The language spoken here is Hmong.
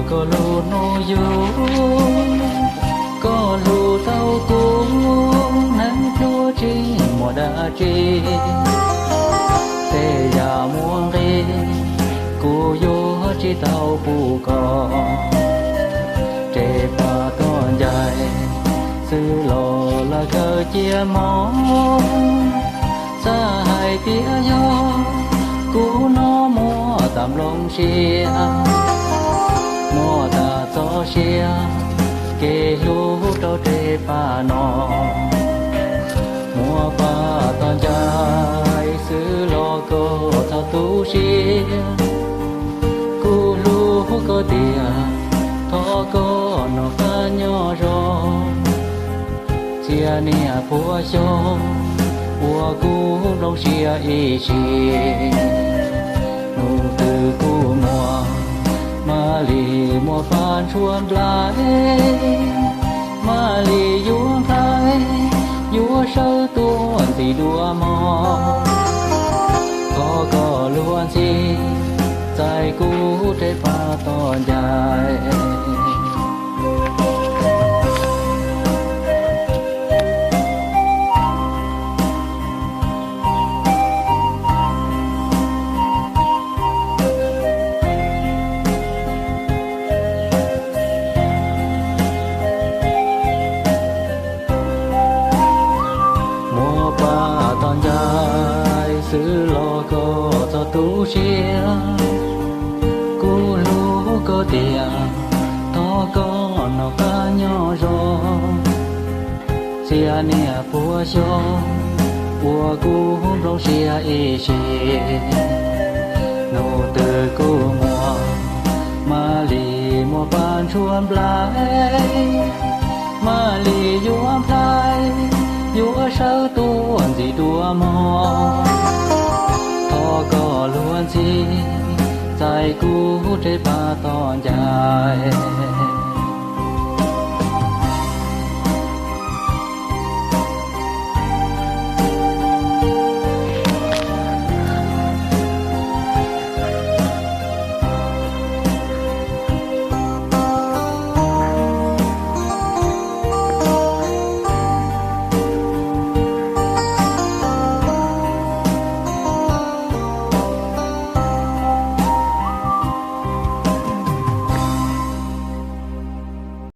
Koj lub hnub yug, koj hlub tau kuv, hneev pluag tsis muaj dab tsi. Tej yam muaj nqis, kuv yuav tsis tau pub koj. Tes paj toj ncai, xwb los lawv kawg cia mob. Txawj hais tias yog kuv no muaj tag nplooj siab, muaj tag txoj sia, kev hlub rau tes paj no. Muaj paj toj ncai xwb los koj txhob tu siab, kuv hlub koj tiag, thov koj noj qab nyob zoo. Txhiab niam puas xyoo uas kuv nplooj siab ib sim, hnub twg kuv muaj mam li muaj paj ntshua nplai, mam li yuav nplai, yuav sawv tuaj ntxiv dua hmo. Thov koj luag ntxhi txais kuv tes paj toj ncai. Muaj paj toj ncai xwb los koj txhob tu siab, kuv hlub koj tiag, thov koj noj qab nyob zoo. Txhiab niam puas xyoo uas kuv nplooj siab ib sim, hnub twg kuv muaj mam li muaj paj ntshua nplai, mam li yuav nplai, yuav sawv tuaj ntxiv dua hmo. Thov koj luag ntxhi txais kuv tes paj toj ncai.